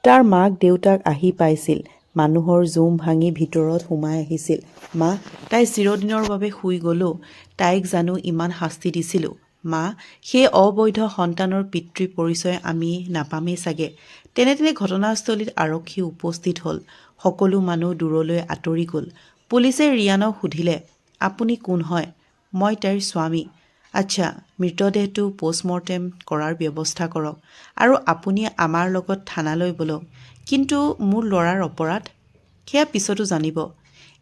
তাৰ মাক দেউতাক আহি পাইছিল। মানুহৰ জুম ভাঙি ভিতৰত সোমাই আহিছিল। মা, তাই চিৰদিনৰ বাবে শুই গ'ল অ। তাইক জানো ইমান শাস্তি দিছিলোঁ। মা, সেই অবৈধ সন্তানৰ পিতৃ পৰিচয় আমি নাপামেই চাগে। তেনেতে ঘটনাস্থলীত আৰক্ষী উপস্থিত হ'ল। সকলো মানুহ দূৰলৈ আঁতৰি গ'ল। পুলিচে ৰিয়ানক সুধিলে, আপুনি কোন হয়? মই তাইৰ স্বামী। আচ্ছা, মৃতদেহটো প'ষ্টমৰ্টেম কৰাৰ ব্যৱস্থা কৰক আৰু আপুনি আমাৰ লগত থানালৈ ব'লক। কিন্তু মোৰ ল'ৰাৰ অপৰাধ? সেয়া পিছতো জানিব।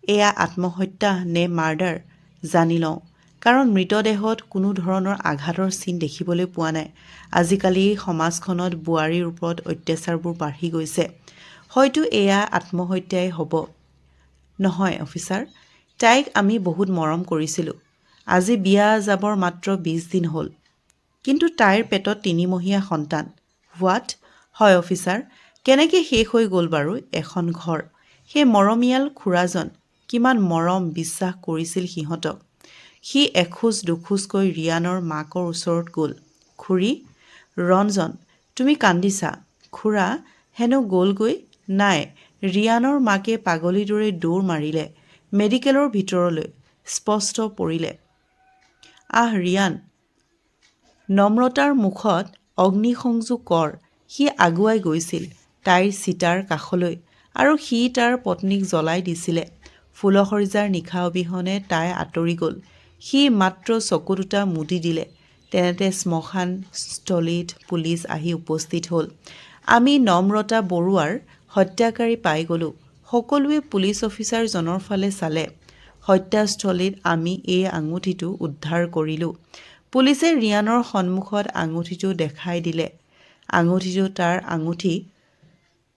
এয়া আত্মহত্যা নে মাৰ্ডাৰ জানি লওঁ। কাৰণ মৃতদেহত কোনো ধৰণৰ আঘাতৰ চিন দেখিবলৈ পোৱা নাই। আজিকালি সমাজখনত বোৱাৰীৰ ওপৰত অত্যাচাৰবোৰ বাঢ়ি গৈছে। হয়তো এয়া আত্মহত্যাই হ'ব। নহয় অফিচাৰ, তাইক আমি বহুত মৰম কৰিছিলোঁ। আজি বিয়া যাবৰ মাত্ৰ 20 দিন হ'ল। কিন্তু তাইৰ পেটত তিনিমহীয়া সন্তান। What? হয় অফিচাৰ, কেনেকৈ শেষ হৈ গ'ল বাৰু এখন ঘৰ? সেই মৰমীয়াল খুৰাজন কিমান মৰম বিশ্বাস কৰিছিল সিহঁতক। সি এখোজ দুখোজকৈ ৰিয়ানৰ মাকৰ ওচৰত গ'ল। খুৰী, ৰঞ্জন, তুমি কান্দিছা। খুৰা হেনো গ'লগৈ? নাই, ৰিয়ানৰ মাকে পাগলীৰ দৰে দৌৰ মাৰিলে মেডিকেলৰ ভিতৰলৈ। স্পষ্ট পৰিলে। আহ ৰিয়ান, নম্ৰতাৰ মুখত অগ্নিসংযোগ কৰ। সি আগুৱাই গৈছিল তাইৰ চিতাৰ কাষলৈ আৰু সি তাৰ পত্নীক জ্বলাই দিছিলে। ফুলশয্যাৰ নিশা অবিহনে তাই আঁতৰি গ'ল। সি মাত্ৰ চকু দুটা মুদি দিলে। তেনেতে শ্মশানস্থলীত পুলিচ আহি উপস্থিত হ'ল। আমি নম্ৰতা বৰুৱাৰ হত্যাকাৰী পাই গ'লোঁ। সকলোৱে পুলিচ অফিচাৰজনৰ ফালে চালে। হত্যাস্থলীত আমি এই আঙুঠিটো উদ্ধাৰ কৰিলোঁ। পুলিচে ৰিয়ানৰ সন্মুখত আঙুঠিটো দেখাই দিলে। আঙুঠিটো তাৰ আঙুঠি,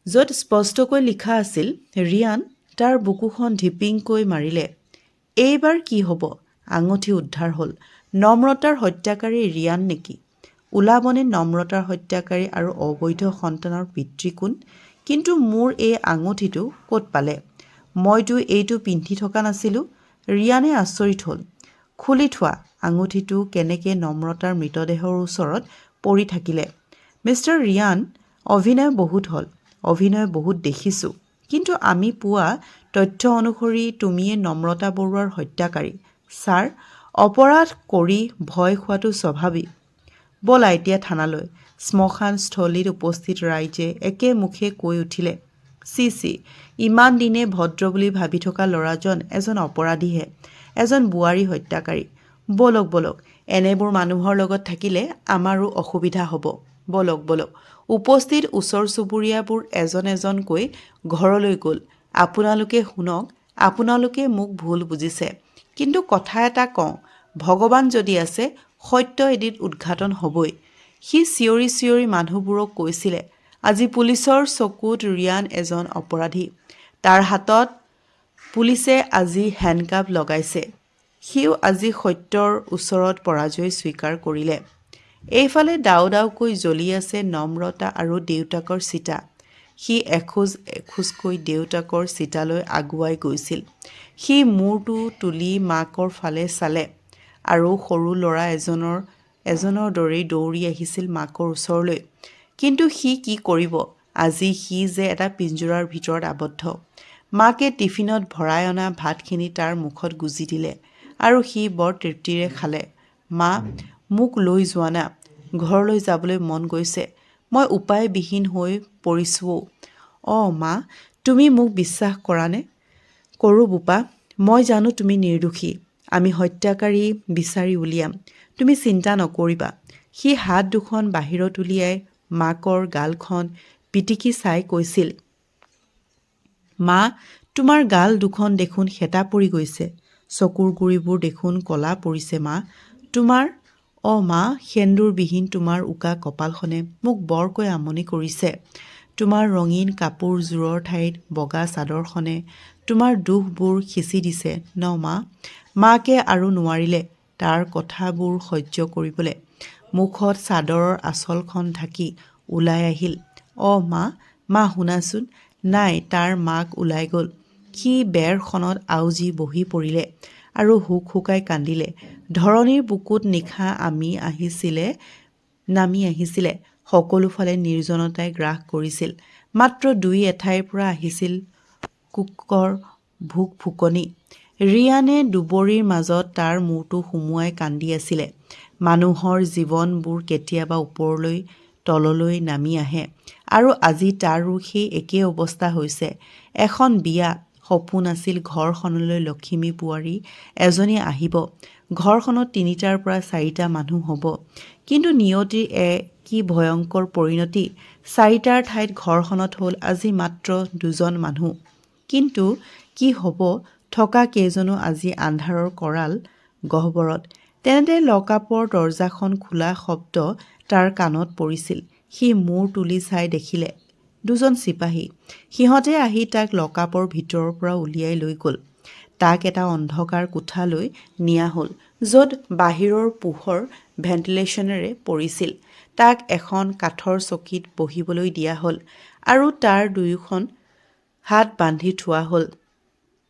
য'ত স্পষ্টকৈ লিখা আছিল ৰিয়ান। তাৰ বুকুখন ঢিপিংকৈ মাৰিলে। এইবাৰ কি হ'ব? আঙুঠি উদ্ধাৰ হ'ল। নম্ৰতাৰ হত্যাকাৰী ৰিয়ান নেকি? ওলাবনে নম্ৰতাৰ হত্যাকাৰী আৰু অবৈধ সন্তানৰ পিতৃ কোন? কিন্তু মোৰ এই আঙুঠিটো ক'ত পালে? মইতো এইটো পিন্ধি থকা নাছিলোঁ। ৰিয়ানে আচৰিত হ'ল। খুলি থোৱা আঙুঠিটো কেনেকৈ নম্ৰতাৰ মৃতদেহৰ ওচৰত পৰি থাকিলে? মিষ্টাৰ ৰিয়ান, অভিনয় বহুত হ'ল। অভিনয় বহুত দেখিছোঁ। কিন্তু আমি পোৱা তথ্য অনুসৰি তুমিয়ে নম্ৰতা বৰুৱাৰ হত্যাকাৰী। ছাৰ, অপৰাধ কৰি ভয় খোৱাটো স্বাভাৱিক। ব'লা এতিয়া থানালৈ। শ্মশানস্থলীত উপস্থিত ৰাইজে একেমুখে কৈ উঠিলে, চি চি, ইমান দিনে ভদ্ৰ বুলি ভাবি থকা ল'ৰাজন এজন অপৰাধীহে, এজন বোৱাৰী হত্যাকাৰী। ব'লক ব'লক, এনেবোৰ মানুহৰ লগত থাকিলে আমাৰো অসুবিধা হ'ব। ব'লক ব'লক। উপস্থিত ওচৰ চুবুৰীয়াবোৰ এজন এজনকৈ ঘৰলৈ গ'ল। আপোনালোকে শুনক, আপোনালোকে মোক ভুল বুজিছে। কিন্তু কথা এটা কওঁ, ভগৱান যদি আছে সত্য এদিন উদ্ঘাটন হ'বই। সি চিঞৰি চিঞৰি মানুহবোৰক কৈছিলে। আজি পুলিচৰ চকুত ৰিয়ান এজন অপৰাধী। তাৰ হাতত পুলিচে আজি হেণ্ডকাপ লগাইছে। সিও আজি সত্যৰ ওচৰত পৰাজয় স্বীকাৰ কৰিলে। এইফালে দাউ দাউকৈ জ্বলি আছে নম্ৰতা আৰু দেউতাকৰ চিতা। সি এখোজ এখোজকৈ দেউতাকৰ চিতালৈ আগুৱাই গৈছিল। সি মূৰটো তুলি মাকৰ ফালে চালে আৰু সৰু ল'ৰা এজনৰ দৰেই দৌৰি আহিছিল মাকৰ ওচৰলৈ। কিন্তু সি কি কৰিব? আজি সি যে এটা পিঞ্জৰাৰ ভিতৰত আবদ্ধ। মাকে টিফিনত ভৰাই অনা ভাতখিনি তাৰ মুখত গুজি দিলে আৰু সি বৰ তৃপ্তিৰে খালে। মা, মোক লৈ যোৱানা। ঘৰলৈ যাবলৈ মন গৈছে। মই উপায়বিহীন হৈ পৰিছোঁ অ'। অ মা, তুমি মোক বিশ্বাস কৰানে? কৰোঁ বোপা। মই জানো তুমি নিৰ্দোষী। আমি হত্যাকাৰী বিচাৰি উলিয়াম। তুমি চিন্তা নকৰিবা। সি হাত দুখন বাহিৰত উলিয়াই মাকৰ গালখন পিটিকি চাই কৈছিল, মা, তোমাৰ গাল দুখন দেখোন শেঁতা পৰি গৈছে। চকুৰ গুৰিবোৰ দেখোন ক'লা পৰিছে মা তোমাৰ। অ মা, সেন্দূৰবিহীন তোমাৰ উকা কপালখনে মোক বৰকৈ আমনি কৰিছে। তোমাৰ ৰঙীন কাপোৰযোৰৰ ঠাইত বগা চাদৰখনে তোমাৰ দুখবোৰ সিঁচি দিছে ন মা? মাকে আৰু নোৱাৰিলে তাৰ কথাবোৰ সহ্য কৰিবলৈ। মুখত চাদৰৰ আঁচলখন ঢাকি ওলাই আহিল। অ মা, মা, শুনাচোন। নাই, তাৰ মাক ওলাই গ'ল। সি বেৰখনত আউজি বহি পৰিলে আৰু হুকহুকাই কান্দিলে। ধৰণীৰ বুকুত নিশা আমি আহিছিলে নামি আহিছিলে। সকলোফালে নিৰ্জনতাই গ্ৰাস কৰিছিল। মাত্ৰ দুই এঠাইৰ পৰা আহিছিল কুকৰ ভুকভুকনি। ৰিয়ানে দুবৰিৰ মাজত তাৰ মূৰটো সুমুৱাই কান্দি আছিলে। মানুহৰ জীৱনবোৰ কেতিয়াবা ওপৰলৈ তললৈ নামি আহে আৰু আজি তাৰো সেই একেই অৱস্থা হৈছে। এখন বিয়া, সপোন আছিল ঘৰখনলৈ লখিমী বোৱাৰী এজনী আহিব, ঘৰখনত তিনিটাৰ পৰা চাৰিটা মানুহ হ'ব। কিন্তু নিয়তিৰ কি ভয়ংকৰ পৰিণতি! চাৰিটাৰ ঠাইত ঘৰখনত হ'ল আজি মাত্ৰ দুজন মানুহ। কিন্তু কি হ'ব, থকা কেইজনো আজি আন্ধাৰৰ কৰাল গহ্বৰত। তেনেতে লকআপৰ দৰ্জাখন খোলা শব্দ তাৰ কাণত পৰিছিল। সি মূৰ তুলি চাই দেখিলে দুজন চিপাহী। সিহঁতে আহি তাক লকআপৰ ভিতৰৰ পৰা উলিয়াই লৈ গ'ল। তাক এটা অন্ধকাৰ কোঠালৈ নিয়া হ'ল, য'ত বাহিৰৰ পোহৰ ভেণ্টিলেশ্যনেৰে পৰিছিল। তাক এখন কাঠৰ চকীত বহিবলৈ দিয়া হ'ল আৰু তাৰ দুয়োখন হাত বান্ধি থোৱা হ'ল।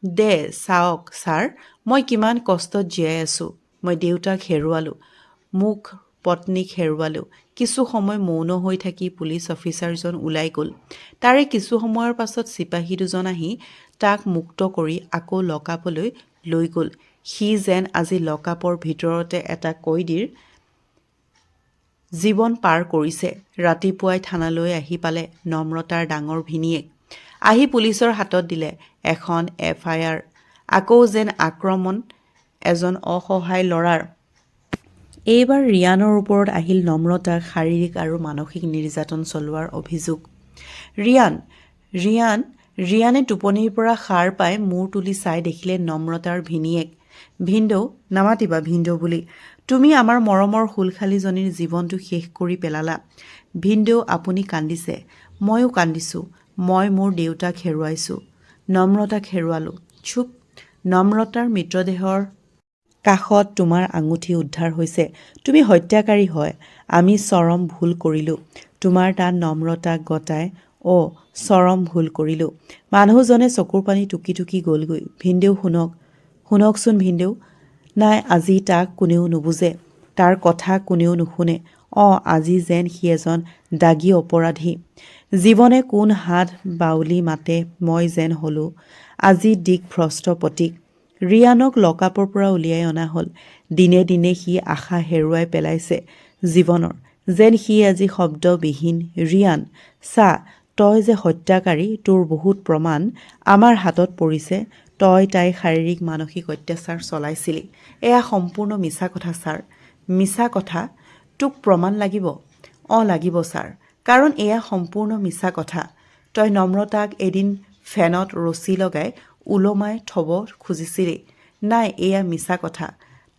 দে চাওক ছাৰ, মই কিমান কষ্টত জীয়াই আছোঁ। মই দেউতাক হেৰুৱালোঁ, মোক পত্নীক হেৰুৱালোঁ। কিছু সময় মৌন হৈ থাকি পুলিচ অফিচাৰজন ওলাই গ'ল। তাৰে কিছু সময়ৰ পাছত চিপাহী দুজন আহি তাক মুক্ত কৰি আকৌ লকআপলৈ লৈ গ'ল। সি যেন আজি লকআপৰ ভিতৰতে এটা কয়দীৰ জীৱন পাৰ কৰিছে। ৰাতিপুৱাই থানালৈ আহি পালে নম্ৰতাৰ ডাঙৰ ভিনীয়েক। আহি পুলিচৰ হাতত দিলে এখন এফ.আই.আৰ। আকৌ যেন আক্ৰমণ এজন অসহায় ল'ৰাৰ। এইবাৰ ৰিয়ানৰ ওপৰত আহিল নম্ৰতাক শাৰীৰিক আৰু মানসিক নিৰ্যাতন চলোৱাৰ অভিযোগ। ৰিয়ান, ৰিয়ান। ৰিয়ানে টোপনিৰ পৰা সাৰ পাই মূৰ তুলি চাই দেখিলে নম্ৰতাৰ ভিনীয়েক। ভিনদেউ, নামাতিবা ভিনদেউ বুলি। তুমি আমাৰ মৰমৰ খুলশালীজনীৰ জীৱনটো শেষ কৰি পেলালা। ভিনদেউ, আপুনি কান্দিছে, ময়ো কান্দিছোঁ। মই মোৰ দেউতাক হেৰুৱাইছোঁ, নম্ৰতাক হেৰুৱালোঁ। চুপ! নম্ৰতাৰ মৃতদেহৰ কাষত তোমাৰ আঙুঠি উদ্ধাৰ হৈছে। তুমি হত্যাকাৰী হয়। আমি চৰম ভুল কৰিলোঁ তোমাৰ তাত নম্ৰতাক গতাই। অ', চৰম ভুল কৰিলোঁ। মানুহজনে চকুৰ পানী টুকি টুকি গ'লগৈ। ভিনদেউ, শুনক, শুনকচোন ভিনদেউ। নাই, আজি তাক কোনেও নুবুজে, তাৰ কথা কোনেও নুশুনে। অ', আজি যেন সি এজন দাগী অপৰাধী। জীৱনে কোন হাত বাউলি মাতে, মই যেন হ'লোঁ আজি দিকভ্ৰষ্ট পথিক। ৰিয়ানক লকআপৰ পৰা উলিয়াই অনা হ'ল। দিনে দিনে সি আশা হেৰুৱাই পেলাইছে জীৱনৰ। যেন সি আজি শব্দবিহীন। ৰিয়ান, চা, তই যে হত্যাকাৰী তোৰ বহুত প্ৰমাণ আমাৰ হাতত পৰিছে। তই তাইক শাৰীৰিক মানসিক অত্যাচাৰ চলাইছিলি। এয়া সম্পূৰ্ণ মিছা কথা ছাৰ, মিছা কথা। তোক প্ৰমাণ লাগিব? অঁ, লাগিব ছাৰ, কাৰণ এয়া সম্পূৰ্ণ মিছা কথা। তই নম্ৰতাক এদিন ফেনত ৰছী লগাই ওলমাই থ'ব খুজিছিলি। নাই, এয়া মিছা কথা।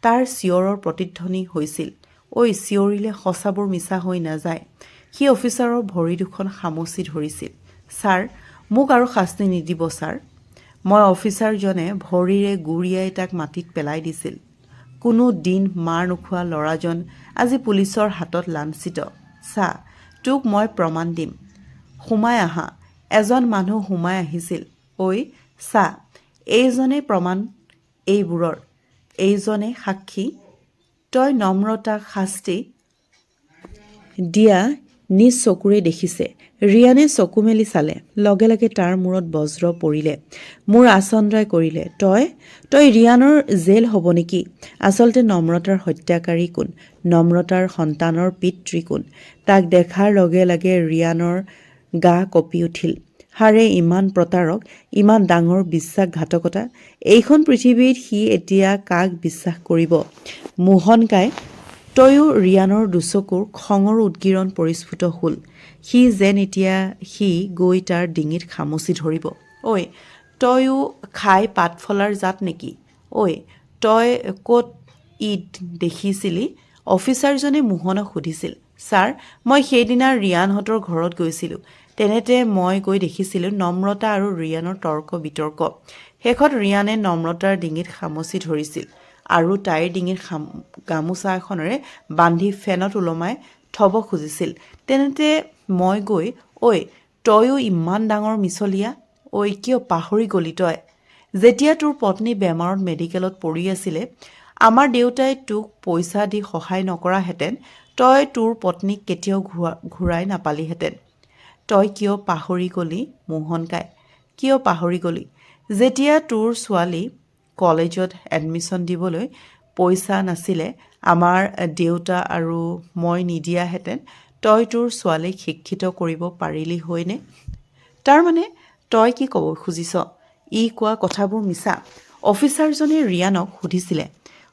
তাৰ চিঞৰৰ প্ৰতিধ্বনি হৈছিল। ঐ, চিঞৰিলে সঁচাবোৰ মিছা হৈ নাযায়। সি অফিচাৰৰ ভৰি দুখন খামুচি ধৰিছিল। ছাৰ, মোক আৰু শাস্তি নিদিব ছাৰ। মই অফিচাৰজনে ভৰিৰে গুৰিয়াই তাক মাটিত পেলাই দিছিল। কোনো দিন মাৰ নোখোৱা ল'ৰাজন আজি পুলিচৰ হাতত লাঞ্ছিত। চা, তোক মই প্ৰমাণ দিম। সোমাই আহা। এজন মানুহ সোমাই আহিছিল। ঐ চা, এইজনেই প্ৰমাণ এইবোৰৰ, এইজনেই সাক্ষী। তই নম্ৰতাক শাস্তি দিয়া নিজ চকুৰে দেখিছে। ৰিয়ানে চকু মেলি চালে। লগে লগে তাৰ মূৰত বজ্ৰ পৰিলে। মূৰ আচন্দ্ৰাই কৰিলে। তই, তই ৰিয়ানৰ জেল হ'ব নেকি? আচলতে নম্ৰতাৰ হত্যাকাৰী কোন? নম্ৰতাৰ সন্তানৰ পিতৃ কোন? তাক দেখাৰ লগে লগে ৰিয়ানৰ গা কঁপি উঠিল। হাৰে, ইমান প্ৰতাৰক, ইমান ডাঙৰ বিশ্বাসঘাতকতা! এইখন পৃথিৱীত সি এতিয়া কাক বিশ্বাস কৰিব? মোহনকাই, তয়ো? ৰিয়ানৰ দুচকুৰ খঙৰ উদ্গীৰণ পৰিস্ফুট হ'ল। সি যেন এতিয়া সি গৈ তাৰ ডিঙিত খামুচি ধৰিব। ঐ, তয়ো খাই পাত ফলাৰ জাত নেকি? ঐ, তই ক'ত ঈদ দেখিছিলি? অফিচাৰজনে মোহনক সুধিছিল। ছাৰ, মই সেইদিনা ৰিয়ানহঁতৰ ঘৰত গৈছিলোঁ। তেনেতে মই গৈ দেখিছিলোঁ নম্ৰতা আৰু ৰিয়ানৰ তৰ্ক বিতৰ্ক। শেষত ৰিয়ানে নম্ৰতাৰ ডিঙিত খামুচি ধৰিছিল আৰু তাইৰ ডিঙিত গামোচা এখনেৰে বান্ধি ফেনত ওলমাই থ'ব খুজিছিল। তেনেতে মই গৈ ঐ, তয়ো ইমান ডাঙৰ মিছলীয়া! ঐ, কিয় পাহৰি গ'লি তই? যেতিয়া তোৰ পত্নী বেমাৰত মেডিকেলত পৰি আছিলে, আমাৰ দেউতাই তোক পইচা দি সহায় নকৰাহেঁতেন তই তোৰ পত্নীক কেতিয়াও ঘূৰাই নাপালিহেঁতেন। তই কিয় পাহৰি গ'লি মোহনকাই? কিয় পাহৰি গ'লি? যেতিয়া তোৰ ছোৱালী কলেজত এডমিশ্যন দিবলৈ পইচা নাছিলে, আমাৰ দেউতা আৰু মই নিদিয়াহেঁতেন তই তোৰ ছোৱালীক শিক্ষিত কৰিব পাৰিলি হয়নে? তাৰমানে তই কি ক'ব খুজিছ? ই কোৱা কথাবোৰ মিছা? অফিচাৰজনে ৰিয়ানক সুধিছিলে।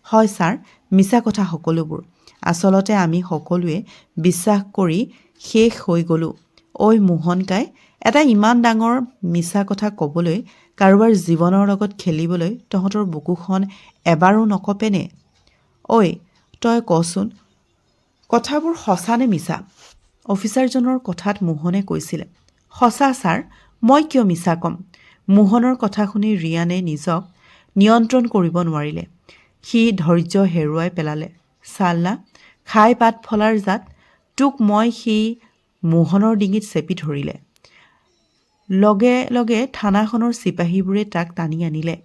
হয় ছাৰ, মিছা কথা সকলোবোৰ। আচলতে আমি সকলোৱে বিশ্বাস কৰি শেষ হৈ গ'লোঁ। ঐ মোহনকাই, এটা ইমান ডাঙৰ মিছা কথা ক'বলৈ, কাৰোবাৰ জীৱনৰ লগত খেলিবলৈ তহঁতৰ বুকুখন এবাৰো নকঁপেনে? ঐ তই কচোন, কথাবোৰ সঁচা নে মিছা? অফিচাৰজনৰ কথাত মোহনে কৈছিলে, সঁচা ছাৰ, মই কিয় মিছা ক'ম? মোহনৰ কথা শুনি ৰিয়ানে নিজক নিয়ন্ত্ৰণ কৰিব নোৱাৰিলে। সি ধৈৰ্য হেৰুৱাই পেলালে। চাল্লা, খাই পাত ফলাৰ জাত, তোক মই সি মোহনৰ ডিঙিত চেপি ধৰিলে। লগে লগে থানাখনৰ চিপাহীবোৰে তাক টানি আনিলে।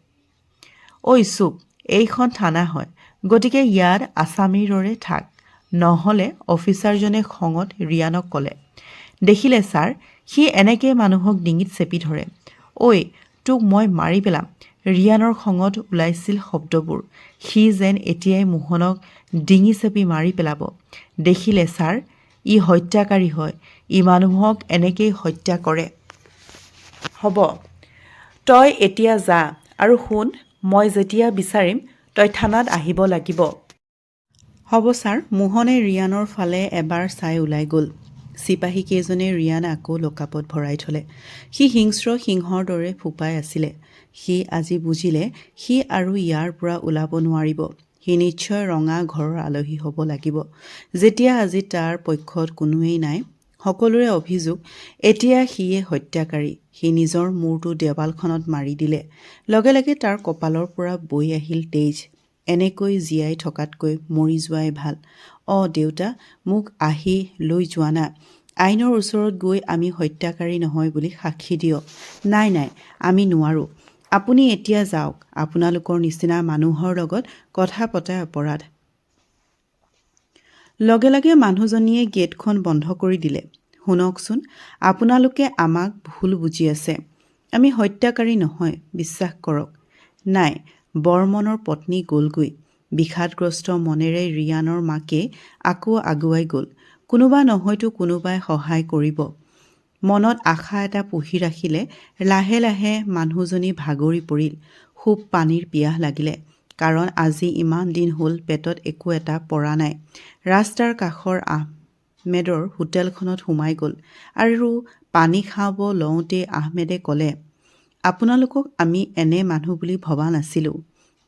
ঐ চুপ, এইখন থানা হয়, গতিকে ইয়াত আছামীৰ দৰে থাক, নহ'লে। অফিচাৰজনে খঙত ৰিয়ানক ক'লে। দেখিলে ছাৰ, সি এনেকৈ মানুহক ডিঙিত চেপি ধৰে। ঐ তোক মই মাৰি পেলাম। ৰিয়ানৰ খঙত ওলাইছিল শব্দবোৰ। সি যেন এতিয়াই মোহনক ডিঙি চেপি মাৰি পেলাব। দেখিলে ছাৰ, ই হত্যাকাৰী হয়। ই মানুহক এনেকেই হত্যা কৰে। হ'ব, তই এতিয়া যা আৰু শুন, মই যেতিয়া বিচাৰিম তই থানাত আহিব লাগিব। হ'ব ছাৰ। মোহনে ৰিয়ানৰ ফালে এবাৰ চাই ওলাই গ'ল। চিপাহীকেইজনে ৰিয়ান আকৌ লকআপত ভৰাই থ'লে। সি হিংস্ৰ সিংহৰ দৰে ফোঁপাই আছিলে। সি আজি বুজিলে, সি আৰু ইয়াৰ পৰা ওলাব নোৱাৰিব। সি নিশ্চয় ৰঙা ঘৰৰ আলহী হ'ব লাগিব। যেতিয়া আজি তাৰ পক্ষত কোনোৱেই নাই, সকলোৰে অভিযোগ এতিয়া সিয়ে হত্যাকাৰী। সি নিজৰ মূৰটো দেৱালখনত মাৰি দিলে। লগে লগে তাৰ কপালৰ পৰা বৈ আহিল তেজ। এনেকৈ জীয়াই থকাতকৈ মৰি যোৱাই ভাল। অ দেউতা, মোক আহি লৈ যোৱানা। আইনৰ ওচৰত গৈ আমি হত্যাকাৰী নহয় বুলি সাক্ষী দিয়ক। নাই নাই, আমি নোৱাৰোঁ। আপুনি এতিয়া যাওক। আপোনালোকৰ নিচিনা মানুহৰ লগত কথা পতাই অপৰাধ। লগে লগে মানুহজনীয়ে গেটখন বন্ধ কৰি দিলে। শুনকচোন, আপোনালোকে আমাক ভুল বুজি আছে। আমি হত্যাকাৰী নহয়, বিশ্বাস কৰক। নাই, বৰ্মনৰ পত্নী গ'লগৈ। বিষাদগ্ৰস্ত মনেৰে ৰিয়ানৰ মাকে আকৌ আগুৱাই গ'ল। কোনোবা নহয়তো কোনোবাই সহায় কৰিব। মনত আশা এটা পুহি ৰাখিলে। লাহে লাহে মানুহজনী ভাগৰি পৰিল। খুব পানীৰ পিয়াহ লাগিলে। কাৰণ আজি ইমান দিন হ'ল পেটত একো এটা পৰা নাই। ৰাস্তাৰ কাষৰ আহমেদৰ হোটেলখনত সোমাই গ'ল আৰু পানী খাব লওঁতেই আহমেদে ক'লে, আপোনালোকক আমি এনে মানুহ বুলি ভবা নাছিলোঁ।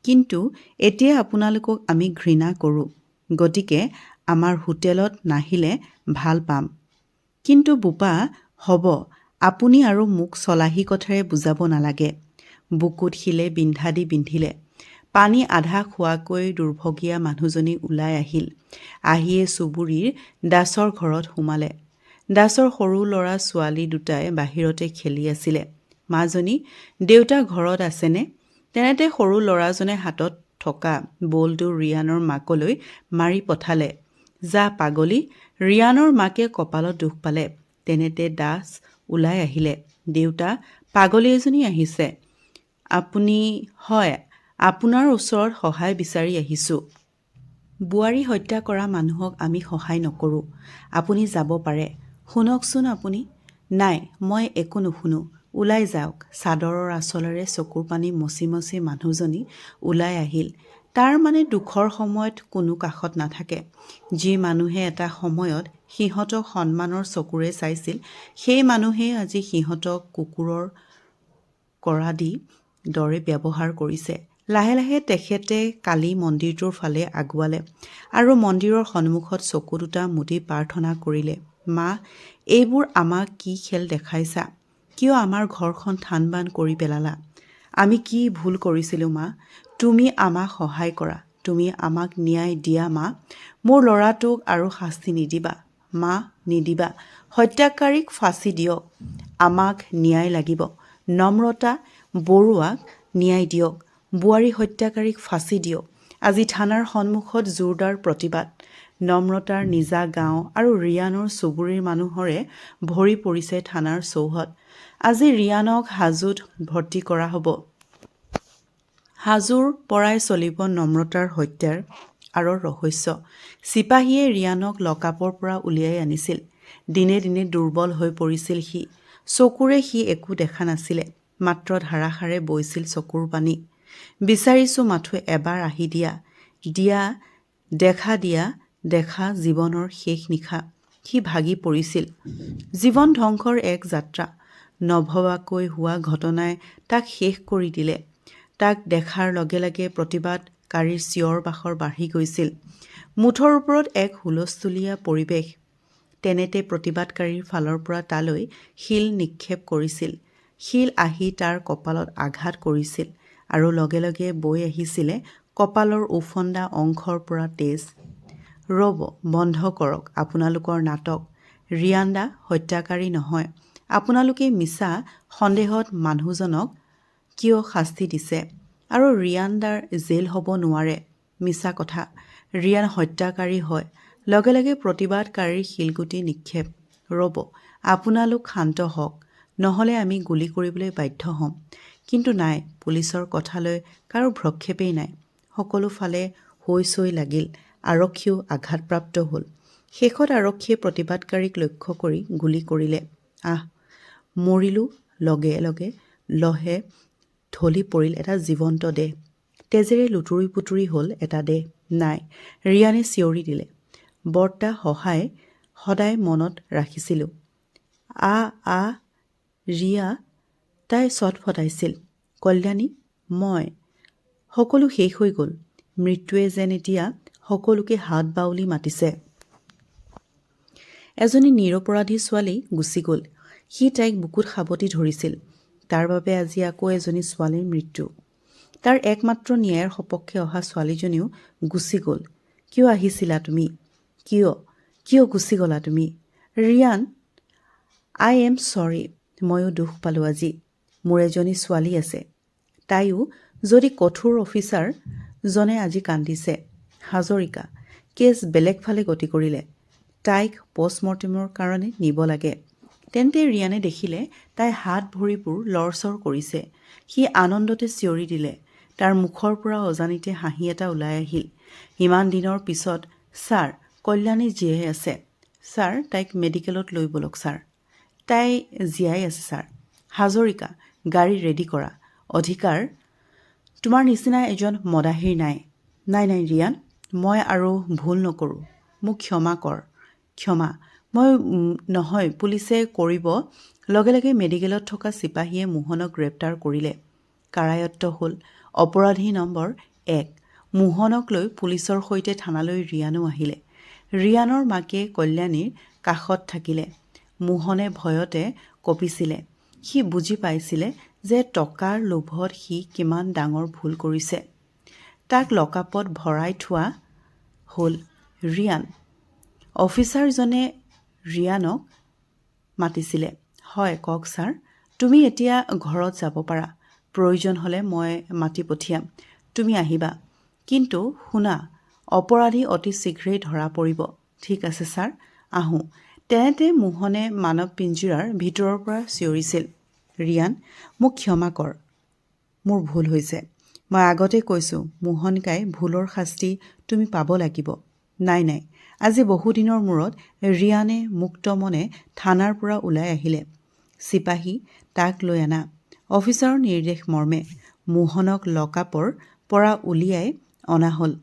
কিন্তু এতিয়া আপোনালোকক আমি ঘৃণা কৰোঁ। গতিকে আমাৰ হোটেলত নাহিলে ভাল পাম। কিন্তু বোপা, হ'ব, আপুনি আৰু মোক চলাহী কথাৰে বুজাব নালাগে। বুকুত শিলে বিন্ধাদি বিন্ধিলে। পানী আধা খোৱাকৈ দুৰ্ভগীয়া মানুহজনী ওলাই আহিল। আহিয়ে চুবুৰীৰ দাসৰ ঘৰত সোমালে। দাসৰ সৰু ল'ৰা ছোৱালী দুটাই বাহিৰতে খেলি আছিলে। মাজনী, দেউতা ঘৰত আছেনে? তেনেতে সৰু ল'ৰাজনে হাতত থকা বলটো ৰিয়ানৰ মাকলৈ মাৰি পঠালে। যা পাগলী। ৰিয়ানৰ মাকে কপালত দুখ পালে। তেনেতে দাস ওলাই আহিলে। দেউতা, পাগলী এজনী আহিছে। আপুনি হয়, আপোনাৰ ওচৰত সহায় বিচাৰি আহিছোঁ। বোৱাৰী হত্যা কৰা মানুহক আমি সহায় নকৰোঁ। আপুনি যাব পাৰে। শুনকচোন আপুনি। নাই, মই একো নুশুনো। ওলাই যাওক। চাদৰৰ আঁচলেৰে চকুৰ পানী মচি মচি মানুহজনী ওলাই আহিল। তাৰ মানে দুখৰ সময়ত কোনো কাষত নাথাকে। যি মানুহে এটা সময়ত সিহঁতক সন্মানৰ চকুৰে চাইছিল, সেই মানুহেই আজি সিহঁতক কুকুৰৰ কৰাদি দৰে ব্যৱহাৰ কৰিছে। লাহে লাহে তেখেতে কালী মন্দিৰটোৰ ফালে আগুৱালে আৰু মন্দিৰৰ সন্মুখত চকু দুটা মুদি প্ৰাৰ্থনা কৰিলে, মা, এইবোৰ আমাক কি খেল দেখাইছা? কিয় আমাৰ ঘৰখন থানবান কৰি পেলালা? আমি কি ভুল কৰিছিলোঁ মা? তুমি আমাক সহায় কৰা। তুমি আমাক ন্যায় দিয়া মা। মোৰ ল'ৰাটোক আৰু শাস্তি নিদিবা মা, নিদিবা। হত্যাকাৰীক ফাঁচি দিয়ক। আমাক ন্যায় লাগিব। নম্ৰতা বৰুৱাক ন্যায় দিয়ক। বোৱাৰী হত্যাকাৰীক ফাঁচি দিয়ক। আজি থানাৰ সন্মুখত জোৰদাৰ প্ৰতিবাদ। নম্ৰতাৰ নিজা গাঁও আৰু ৰিয়ানৰ চুবুৰীৰ মানুহৰে ভৰি পৰিছে থানাৰ চৌহদ। আজি ৰিয়ানক হাজোত ভৰ্তি কৰা হ'ব। হাজোৰ পৰাই চলিব নম্ৰতাৰ হত্যাৰ আঁৰৰ ৰহস্য। চিপাহীয়ে ৰিয়ানক লকআপৰ পৰা উলিয়াই আনিছিল। দিনে দিনে দুৰ্বল হৈ পৰিছিল সি। চকুৰে সি একো দেখা নাছিলে। মাত্ৰ ধাৰাসাৰে বৈছিল চকুৰ পানী। বিচাৰিছোঁ মাথোঁ এবাৰ আহি দিয়া, দিয়া দেখা দিয়া দেখা জীৱনৰ শেষ নিশা। সি ভাগি পৰিছিল। জীৱন ধ্বংসৰ এক যাত্ৰা। নভবাকৈ হোৱা ঘটনাই তাক শেষ কৰি দিলে। তাক দেখাৰ লগে লগে প্ৰতিবাদকাৰীৰ চিঞৰ বাখৰ বাঢ়ি গৈছিল। মুঠৰ ওপৰত এক হুলস্থুলীয়া পৰিৱেশ। তেনেতে প্ৰতিবাদকাৰীৰ ফালৰ পৰা তালৈ শিল নিক্ষেপ কৰিছিল। শিল আহি তাৰ কপালত আঘাত কৰিছিল আৰু লগে লগে বৈ আহিছিলে কপালৰ ওফন্দা অংশৰ পৰা তেজ। ৰ'ব, বন্ধ কৰক আপোনালোকৰ নাটক। ৰিয়ানদা হত্যাকাৰী নহয়। আপোনালোকে মিছা সন্দেহত মানুহজনক কিয় শাস্তি দিছে? আৰু ৰিয়ানদাৰ জেল হ'ব নোৱাৰে। মিছা কথা। ৰিয়ান হত্যাকাৰী হয়। লগে লগে প্ৰতিবাদকাৰীৰ শিলগুটি নিক্ষেপ। ৰ'ব, আপোনালোক শান্ত হওক। নহ'লে আমি গুলী কৰিবলৈ বাধ্য হ'ম। কিন্তু নাই, পুলিচৰ কথালৈ কাৰো ভ্ৰূক্ষেপেই নাই। সকলো ফালে হৈ চৈ লাগিল। আৰক্ষীও আঘাতপ্ৰাপ্ত হ'ল। শেষত আৰক্ষীয়ে প্ৰতিবাদকাৰীক লক্ষ্য কৰি গুলী কৰিলে। আহ, মৰিলোঁ। লগে লগে লহে ঢলি পৰিল এটা জীৱন্ত দেহ। তেজেৰে লুতুৰি পুতুৰি হ'ল এটা দেহ। নাই, ৰিয়ানে চিঞৰি দিলে। বৰ্তা সহায় সদায় মনত ৰাখিছিলোঁ। আ আ ৰিয়া, তাই ছটফটাইছিল। কল্যাণী, মই। সকলো শেষ হৈ গ'ল। মৃত্যুৱে যেন এতিয়া সকলোকে হাত বাউলি মাতিছে। এজনী নিৰপৰাধী ছোৱালী গুচি গ'ল। সি তাইক বুকুত সাৱটি ধৰিছিল। তাৰ বাবে আজি আকৌ এজনী ছোৱালীৰ মৃত্যু। তাৰ একমাত্ৰ ন্যায়ৰ সপক্ষে অহা ছোৱালীজনীও গুচি গ'ল। কিয় আহিছিলা তুমি? কিয়, কিয় গুচি গ'লা তুমি? Riyan, I am sorry. ময়ো দুখ পালোঁ আজি। মোৰ এজনী ছোৱালী আছে। তাইও যদি কঠোৰ অফিচাৰ জনে আজি কান্দিছে। হাজৰিকা, কেছ বেলেগ ফালে গতি কৰিলে। তাইক পষ্টমৰ্টেমৰ কাৰণে নিব লাগে। তেন্তে ৰিয়ানে দেখিলে তাই হাত ভৰিবোৰ লৰচৰ কৰিছে। সি আনন্দতে চিঞৰি দিলে। তাৰ মুখৰ পৰা অজানিতে হাঁহি এটা ওলাই আহিল। ইমান দিনৰ পিছত। ছাৰ, কল্যাণী জীয়াই আছে ছাৰ। তাইক মেডিকেলত লৈ ব'লক ছাৰ। তাই জীয়াই আছে ছাৰ। হাজৰিকা, গাড়ী ৰেডি কৰা। অধিকাৰ তোমাৰ নিচিনা এজন মদাহীৰ নাই। নাই নাই ৰিয়ান, মই আৰু ভুল নকৰোঁ। মোক ক্ষমা কৰ, ক্ষমা। মই নহয়, পুলিচে কৰিব। লগে লগে মেডিকেলত থকা চিপাহীয়ে মোহনক গ্ৰেপ্তাৰ কৰিলে। কাৰায়ত্ত হ'ল অপৰাধী নম্বৰ 1। মোহনক লৈ পুলিচৰ সৈতে থানালৈ ৰিয়ানো আহিলে। ৰিয়ানৰ মাকে কল্যাণীৰ কাষত থাকিলে। মোহনে ভয়তে কঁপিছিলে। সি বুজি পাইছিলে যে টকাৰ লোভত সি কিমান ডাঙৰ ভুল কৰিছে। তাক লকআপত ভৰাই থোৱা হ'ল। ৰিয়ান, অফিচাৰজনে ৰিয়ানক মাতিছিলে। হয়, কওক ছাৰ। তুমি এতিয়া ঘৰত যাব পাৰা। প্ৰয়োজন হ'লে মই মাতি পঠিয়াম, তুমি আহিবা। কিন্তু শুনা, অপৰাধী অতি শীঘ্ৰেই ধৰা পৰিব। ঠিক আছে ছাৰ, আহোঁ। তেনেতে মোহনে মানৱ পিঞ্জিৰাৰ ভিতৰৰ পৰা চিঞৰিছিল, ৰিয়ান, মোক ক্ষমা কৰ। মোৰ ভুল হৈছে। মই আগতে কৈছোঁ মোহনকাই, ভুলৰ শাস্তি তুমি পাব লাগিব। নাই নাই, আজি বহুদিনৰ মূৰত ৰিয়ানে মুক্ত মনে থানাৰ পৰা ওলাই আহিলে। চিপাহী, তাক লৈ আনা। অফিচাৰৰ নিৰ্দেশ মৰ্মে মোহনক লকআপৰ পৰা উলিয়াই অনা হ'ল।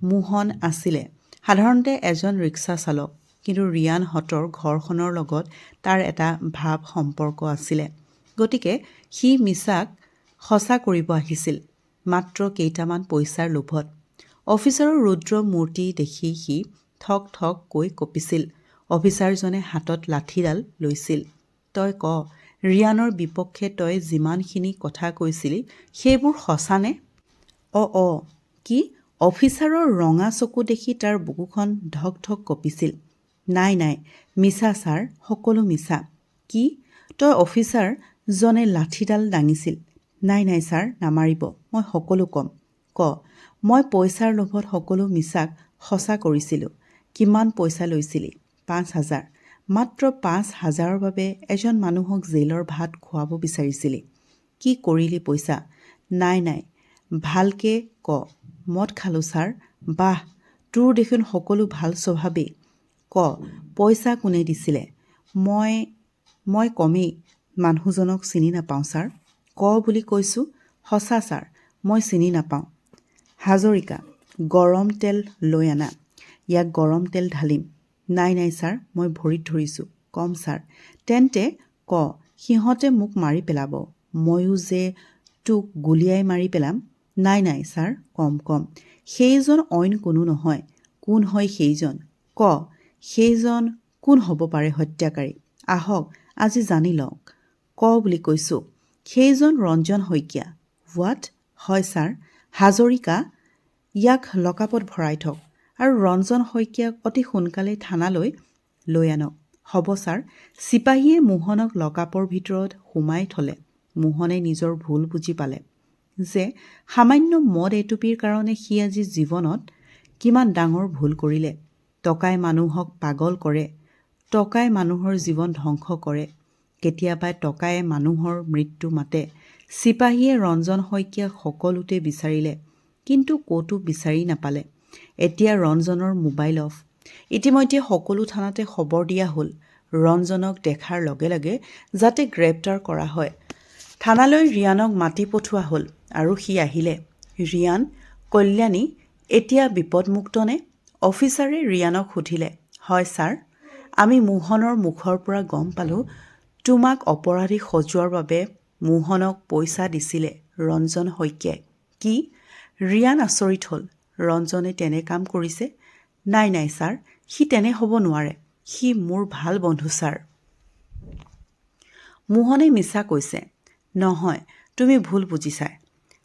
মোহন আছিলে সাধাৰণতে এজন ৰিক্সা চালক। কিন্তু ৰিয়ানহঁতৰ ঘৰখনৰ লগত তাৰ এটা ভাৱ সম্পৰ্ক আছিলে। গতিকে সি মিছাক সঁচা কৰিব আহিছিল মাত্ৰ কেইটামান পইচাৰ লোভত। অফিচাৰৰ ৰুদ্ৰ মূৰ্তি দেখি সি থক থক কৈ কঁপিছিল। অফিচাৰজনে হাতত লাঠিডাল লৈছিল। তই ক, ৰিয়ানৰ বিপক্ষে তই যিমানখিনি কথা কৈছিলি সেইবোৰ সঁচানে? অঁ অঁ কি? অফিচাৰৰ ৰঙা চকু দেখি তাৰ বুকুখন ধক ধক কঁপিছিল। নাই নাই, মিছা ছাৰ, সকলো মিছা। কি? তই? অফিচাৰজনে লাঠিডাল দাঙিছিল। নাই নাই ছাৰ, নামাৰিব। মই সকলো ক'ম। ক। মই পইচাৰ লোভত সকলো মিছাক সঁচা কৰিছিলোঁ। কিমান পইচা লৈছিলি? 5000। মাত্ৰ 5000ৰ বাবে এজন মানুহক জেইলৰ ভাত খুৱাব বিচাৰিছিলি? কি কৰিলি পইচা? নাই নাই, ভালকে ক। মদ খালোঁ ছাৰ। বাহ, তোৰ দেখোন সকলো ভাল স্বভাৱেই। ক, পইচা কোনে দিছিলে? মই কমেই, মানুহজনক চিনি নাপাওঁ ছাৰ। ক বুলি কৈছোঁ। সঁচা ছাৰ, মই চিনি নাপাওঁ। হাজৰিকা, গৰম তেল লৈ আনা, ইয়াক গৰম তেল ঢালিম। নাই নাই ছাৰ, মই ভৰিত ধৰিছোঁ, কম ছাৰ। তেন্তে ক, সিহঁতে মোক মাৰি পেলাব। ময়ো যে তোক গুলীয়াই মাৰি পেলাম। নাই নাই ছাৰ, কম কম। সেইজন অইন কোনো নহয়। কোন হয় সেইজন? ক, সেইজন কোন হ'ব পাৰে হত্যাকাৰী? আহক, আজি জানি লওক। ক বুলি কৈছোঁ। সেইজন ৰঞ্জন শইকীয়া। What? হয় ছাৰ। হাজৰিকা, ইয়াক লকআপত ভৰাই থওক আৰু ৰঞ্জন শইকীয়াক অতি সোনকালেই থানালৈ লৈ আনক। হ'ব ছাৰ। চিপাহীয়ে মোহনক লকআপৰ ভিতৰত সুমাই থ'লে। মোহনে নিজৰ ভুল বুজি পালে যে সামান্য মদ এটুপিৰ কাৰণে সি আজি জীৱনত কিমান ডাঙৰ ভুল কৰিলে। টকাই মানুহক পাগল কৰে, টকাই মানুহৰ জীৱন ধ্বংস কৰে, কেতিয়াবা টকাই মানুহৰ মৃত্যু মাতে। চিপাহীয়ে ৰঞ্জন শইকীয়াক সকলোতে বিচাৰিলে, কিন্তু ক'তো বিচাৰি নাপালে। এতিয়া ৰঞ্জনৰ মোবাইল অফ। ইতিমধ্যে সকলো থানাতে খবৰ দিয়া হ'ল, ৰঞ্জনক দেখাৰ লগে লগে যাতে গ্ৰেপ্তাৰ কৰা হয়। থানালৈ ৰিয়ানক মাতি পঠোৱা হ'ল আৰু সি আহিলে। ৰিয়ান, কল্যাণী এতিয়া বিপদমুক্ত নে? অফিচাৰে ৰিয়ানক সুধিলে। হয় ছাৰ, আমি মোহনৰ মুখৰ পৰা গম পালোঁ তোমাক অপৰাধী সজোৱাৰ বাবে মোহনক পইচা দিছিলে ৰঞ্জন শইকীয়াই। কি? ৰিয়ান আচৰিত হ'ল। ৰঞ্জনে তেনে কাম কৰিছে? নাই নাই ছাৰ, সি তেনে হ'ব নোৱাৰে, সি মোৰ ভাল বন্ধু ছাৰ। মোহনে মিছা কৈছে। নহয়, তুমি ভুল বুজিছা।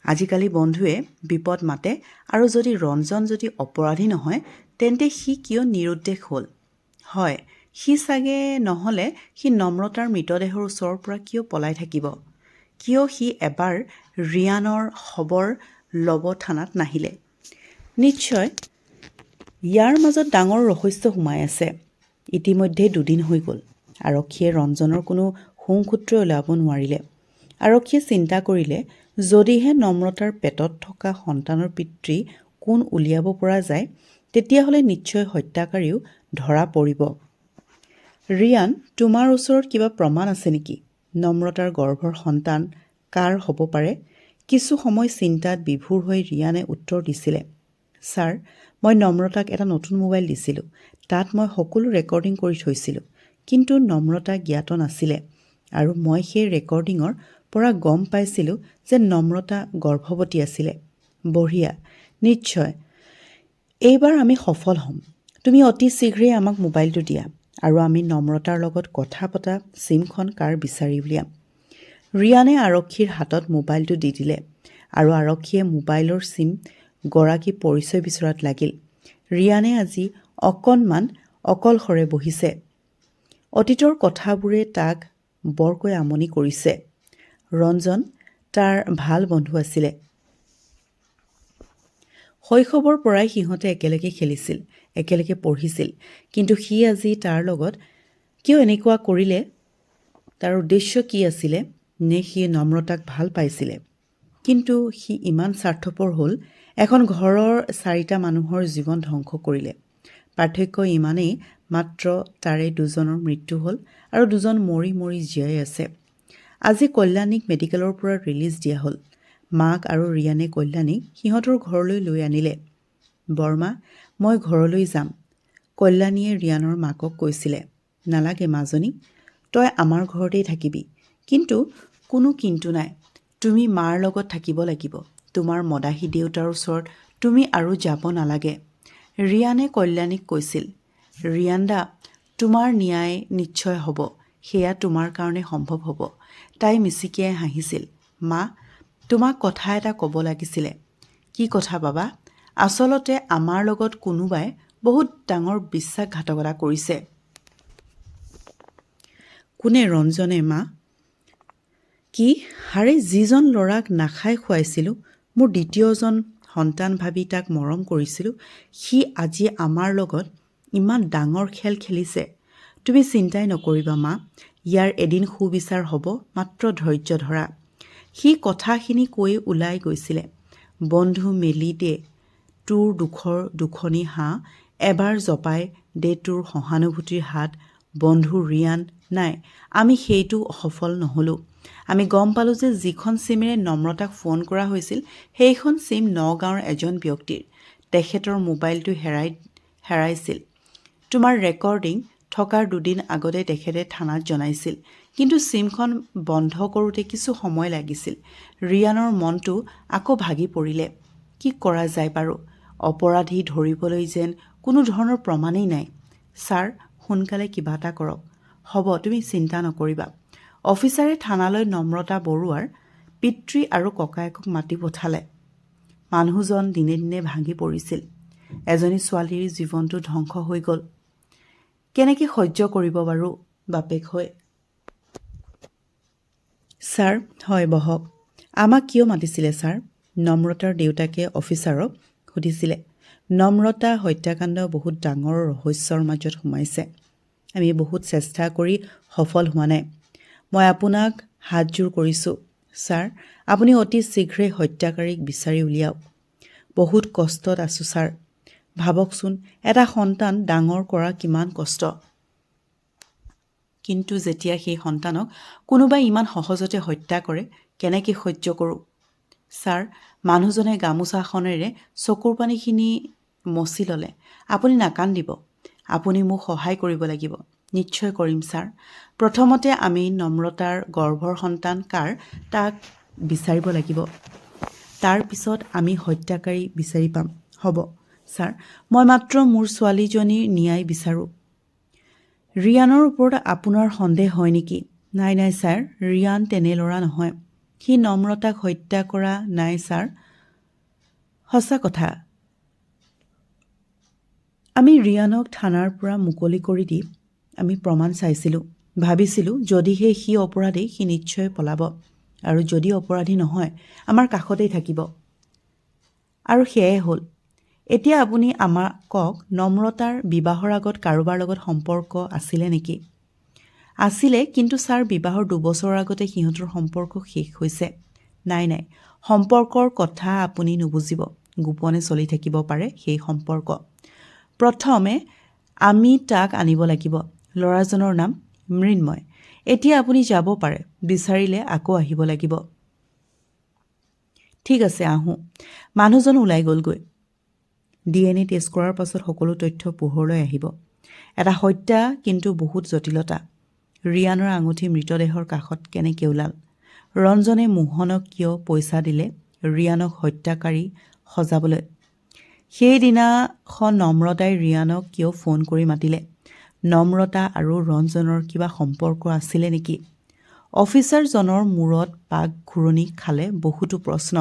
আজিকালি বন্ধুৱে বিপদ মাতে আৰু যদি ৰঞ্জন যদি অপৰাধী নহয়, তেন্তে সি কিয় নিৰুদ্দেশ হ'ল? হয়, সি চাগে, নহ'লে সি নম্ৰতাৰ মৃতদেহৰ ওচৰৰ পৰা কিয় পলাই থাকিব? কিয় সি এবাৰ ৰিয়ানৰ খবৰ ল'ব থানাত নাহিলে? নিশ্চয় ইয়াৰ মাজত ডাঙৰ ৰহস্য সোমাই আছে। ইতিমধ্যে দুদিন হৈ গ'ল। আৰক্ষীয়ে ৰঞ্জনৰ কোনো শুংসূত্ৰ উলিয়াব নোৱাৰিলে। আৰক্ষীয়ে চিন্তা কৰিলে, যদিহে নম্ৰতাৰ পেটত থকা সন্তানৰ পিতৃ কোন উলিয়াব পৰা যায়, তেতিয়াহ'লে নিশ্চয় হত্যাকাৰীও ধৰা পৰিব। ৰিয়ান, তোমাৰ ওচৰত কিবা প্ৰমাণ আছে নেকি? নম্ৰতাৰ গৰ্ভৰ সন্তান কাৰ হ'ব পাৰে? কিছু সময় চিন্তাত বিভোৰ হৈ ৰিয়ানে উত্তৰ দিছিলে, ছাৰ, মই নম্ৰতাক এটা নতুন মোবাইল দিছিলোঁ। তাত মই সকলো ৰেকৰ্ডিং কৰি থৈছিলোঁ, কিন্তু নম্ৰতা জ্ঞাত নাছিলে আৰু মই সেই ৰেকৰ্ডিঙৰ পৰা গম পাইছিলোঁ যে নম্ৰতা গৰ্ভৱতী আছিলে। বঢ়িয়া, নিশ্চয় এইবাৰ আমি সফল হ'ম। তুমি অতি শীঘ্ৰেই আমাক মোবাইলটো দিয়া আৰু আমি নম্ৰতাৰ লগত কথা পতা চিমখন কাৰ বিচাৰি উলিয়াম। ৰিয়ানে আৰক্ষীৰ হাতত মোবাইলটো দি দিলে আৰু আৰক্ষীয়ে মোবাইলৰ চিম গৰাকী পৰিচয় বিচৰাত লাগিল। ৰিয়ানে আজি অকণমান অকলশৰে বহিছে। অতীতৰ কথাবোৰে তাক বৰকৈ আমনি কৰিছে। ৰঞ্জন তাৰ ভাল বন্ধু আছিলে। শৈশৱৰ পৰাই সিহঁতে একেলগে খেলিছিল, একেলগে পঢ়িছিল। কিন্তু সি আজি তাৰ লগত কিয় এনেকুৱা কৰিলে? তাৰ উদ্দেশ্য কি আছিলে? নে সি নম্ৰতাক ভাল পাইছিলে? কিন্তু সি ইমান স্বাৰ্থপৰ হ'ল, এখন ঘৰৰ চাৰিটা মানুহৰ জীৱন ধ্বংস কৰিলে। পাৰ্থক্য ইমানেই মাত্ৰ, তাৰে দুজনৰ মৃত্যু হ'ল আৰু দুজন মৰি মৰি জীয়াই আছে। আজি কল্যাণীক মেডিকেলৰ পৰা ৰিলিজ দিয়া হ'ল। মাক আৰু ৰিয়ানে কল্যাণীক সিহঁতৰ ঘৰলৈ লৈ আনিলে। বৰমা, মই ঘৰলৈ যাম, কল্যাণীয়ে ৰিয়ানৰ মাকক কৈছিলে। নালাগে মাজনী, তই আমাৰ ঘৰতেই থাকিবি। কিন্তু কোনো কিন্তু নাই, তুমি মাৰ লগত থাকিব লাগিব। তোমাৰ মদাহী দেউতাৰ ওচৰত তুমি আৰু যাব নালাগে, ৰিয়ানে কল্যাণীক কৈছিল। ৰিয়ানদা, তোমাৰ ন্যায় নিশ্চয় হ'ব, সেয়া তোমাৰ কাৰণে সম্ভৱ হ'ব। তাই মিচিকিয়াই হাঁহিছিল। মা, তোমাক কথা এটা ক'ব লাগিছিলে। কি কথা বাবা? আচলতে আমাৰ লগত কোনোবাই বহুত ডাঙৰ বিশ্বাসঘাতকতা কৰিছে। কোনে? ৰঞ্জনে মা। কি? হাৰে, যিজন ল'ৰাক নাখাই খুৱাইছিলোঁ, মোৰ দ্বিতীয়জন সন্তান ভাবি তাক মৰম কৰিছিলোঁ, সি আজি আমাৰ লগত ইমান ডাঙৰ খেল খেলিছে। তুমি চিন্তাই নকৰিবা মা, ইয়াৰ এদিন সুবিচাৰ হ'ব, মাত্ৰ ধৈৰ্য ধৰা। সি কথাখিনি কৈ ওলাই গৈছিলে। বন্ধু মেলি দে তোৰ দুখৰ দুখনি হাঁহ, এবাৰ জপাই দে তোৰ সহানুভূতিৰ হাত বন্ধু ৰিয়ান। নাই, আমি সেইটো সফল নহ'লোঁ। আমি গম পালোঁ যে যিখন চিমেৰে নম্ৰতাক ফোন কৰা হৈছিল, সেইখন চিম নগাঁৱৰ এজন ব্যক্তিৰ। তেখেতৰ মোবাইলটো হেৰাইছিল তোমাৰ ৰেকৰ্ডিং থকাৰ দুদিন আগতে তেখেতে থানাত জনাইছিল। কিন্তু চিমখন বন্ধ কৰোঁতে কিছু সময় লাগিছিল। ৰিয়ানৰ মনটো আকৌ ভাগি পৰিলে। কি কৰা যায় বাৰু? অপৰাধী ধৰিবলৈ যেন কোনো ধৰণৰ প্ৰমাণেই নাই। ছাৰ, সোনকালে কিবা এটা কৰক। হ'ব, তুমি চিন্তা নকৰিবা। অফিচাৰে থানালৈ নম্ৰতা বৰুৱাৰ পিতৃ আৰু ককায়েকক মাতি পঠালে। মানুহজন দিনে দিনে ভাগি পৰিছিল। এজনী ছোৱালীৰ জীৱনটো ধ্বংস হৈ গ'ল। কেনেকৈ সহ্য কৰিব বাৰু বাপেক হৈ? ছাৰ, হয়, বহক। আমাক কিয় মাতিছিলে ছাৰ? নম্ৰতাৰ দেউতাকে অফিচাৰক সুধিছিলে। নম্ৰতা হত্যাকাণ্ড বহুত ডাঙৰ ৰহস্যৰ মাজত সোমাইছে। আমি বহুত চেষ্টা কৰি সফল হোৱা নাই। মই আপোনাক হাতযোৰ কৰিছোঁ ছাৰ, আপুনি অতি শীঘ্ৰেই হত্যাকাৰীক বিচাৰি উলিয়াওক। বহুত কষ্টত আছোঁ ছাৰ। ভাবকচোন, এটা সন্তান ডাঙৰ কৰা কিমান কষ্ট। কিন্তু যেতিয়া সেই সন্তানক কোনোবাই ইমান সহজতে হত্যা কৰে, কেনেকৈ সহ্য কৰোঁ ছাৰ? মানুহজনে গামোচাখনেৰে চকুৰ পানীখিনি মচি ল'লে। আপুনি নাকান্দিব। আপুনি মোক সহায় কৰিব লাগিব। নিশ্চয় কৰিম ছাৰ। প্ৰথমতে আমি নম্ৰতাৰ গৰ্ভৰ সন্তান কাৰ তাক বিচাৰিব লাগিব। তাৰ পিছত আমি হত্যাকাৰী বিচাৰি পাম। হ'ব ছাৰ, মই মাত্ৰ মোৰ ছোৱালীজনীৰ ন্যায় বিচাৰোঁ। ৰিয়ানৰ ওপৰত আপোনাৰ সন্দেহ হয় নেকি? নাই নাই ছাৰ, ৰিয়ান তেনে ল'ৰা নহয়। সি নম্ৰতাক হত্যা কৰা নাই ছাৰ। সঁচা কথা। আমি ৰিয়ানক থানাৰ পৰা মুকলি কৰি দি আমি প্ৰমাণ চাইছিলোঁ। ভাবিছিলোঁ, যদিহে সি অপৰাধী, সি নিশ্চয় পলাব আৰু যদি অপৰাধী নহয়, আমাৰ কাষতেই থাকিব। আৰু সেয়াই হ'ল। এতিয়া আপুনি আমাক কওক, নম্ৰতাৰ বিবাহৰ আগত কাৰোবাৰ লগত সম্পৰ্ক আছিলে নেকি? আছিলে, কিন্তু ছাৰ, বিবাহৰ 2 বছৰৰ আগতে সিহঁতৰ সম্পৰ্ক শেষ হৈছে। নাই নাই, সম্পৰ্কৰ কথা আপুনি নুবুজিব। গোপনে চলি থাকিব পাৰে সেই সম্পৰ্ক। প্ৰথমে আমি তাক আনিব লাগিব। ল'ৰাজনৰ নাম মৃন্ময়। এতিয়া আপুনি যাব পাৰে। বিচাৰিলে আকৌ আহিব লাগিব। ঠিক আছে, আহোঁ। মানুহজন ওলাই গ'লগৈ। ডিএনএ টেষ্ট কৰাৰ পাছত সকলো তথ্য পোহৰলৈ আহিব। এটা হত্যা, কিন্তু বহুত জটিলতা। ৰিয়ানৰ আঙুঠি মৃতদেহৰ কাষত কেনেকৈ ওলাল? ৰঞ্জনে মোহনক কিয় পইচা দিলে ৰিয়ানক হত্যাকাৰী সজাবলৈ? সেইদিনাখন নম্ৰতাই ৰিয়ানক কিয় ফোন কৰি মাতিলে? নম্ৰতা আৰু ৰঞ্জনৰ কিবা সম্পৰ্ক আছিলে নেকি? অফিচাৰজনৰ মূৰত পাক ঘূৰণি খালে বহুতো প্ৰশ্ন।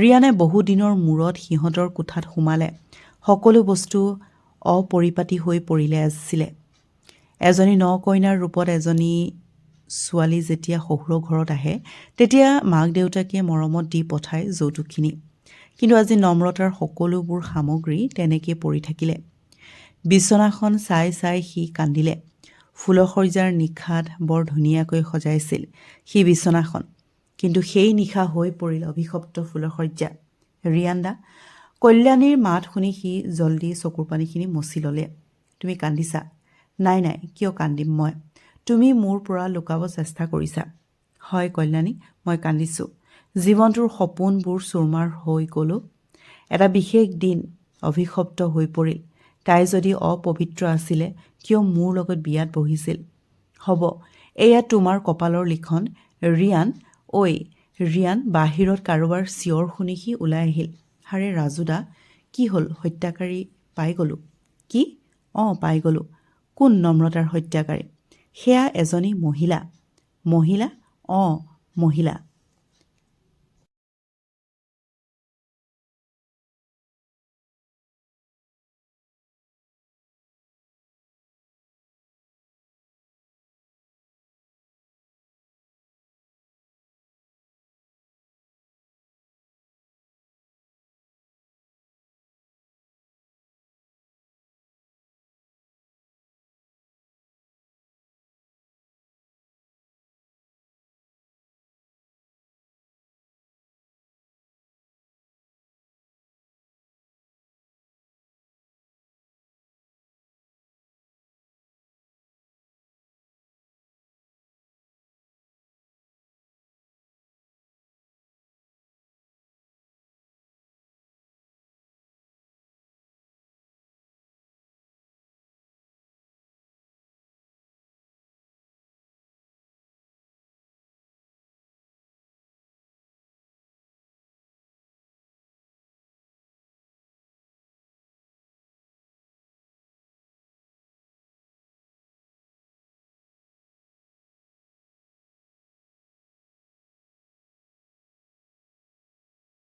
ৰিয়ানে বহুদিনৰ মূৰত সিহঁতৰ কোঠাত সোমালে। সকলো বস্তু অপৰিপাটি হৈ পৰিলে আছিলে। এজনী ন-কইনাৰ ৰূপত এজনী ছোৱালী যেতিয়া শহুৰৰ ঘৰত আহে, তেতিয়া মাক দেউতাকে মৰমত দি পঠায় যৌতুকখিনি। কিন্তু আজি নম্ৰতাৰ সকলোবোৰ সামগ্ৰী তেনেকৈ পৰি থাকিলে। বিচনাখন চাই চাই সি কান্দিলে। ফুলশয্যাৰ নিশাত বৰ ধুনীয়াকৈ সজাইছিল সি বিচনাখন। কিন্তু সেই নিশা হৈ পৰিল অভিশপ্ত ফুলশয্যা। ৰিয়ান দা! কল্যাণীৰ মাত শুনি সি জলদি চকুৰ পানীখিনি মচি ল'লে। তুমি কান্দিছা? নাই নাই, কিয় কান্দিম মই? তুমি মোৰ পৰা লুকাব চেষ্টা কৰিছা। হয় কল্যাণী, মই কান্দিছোঁ। জীৱনটোৰ সপোনবোৰ চুৰমাৰ হৈ গ'ল। এটা বিশেষ দিন অভিশপ্ত হৈ পৰিল। তাই যদি অপবিত্ৰ আছিলে, কিয় মোৰ লগত বিয়াত বহিছিল? হ'ব, এয়া তোমাৰ কপালৰ লিখন ৰিয়ান। ঐ ৰিয়ান! বাহিৰত কাৰোবাৰ চিঞৰ শুনি সি ওলাই আহিল। হাৰে ৰাজুদা, কি হ'ল? হত্যাকাৰী পাই গ'লোঁ। কি? অঁ, পাই গ'লোঁ। কোন নম্ৰতাৰ হত্যাকাৰী? সেয়া এজনী মহিলা। মহিলা? অঁ, মহিলা।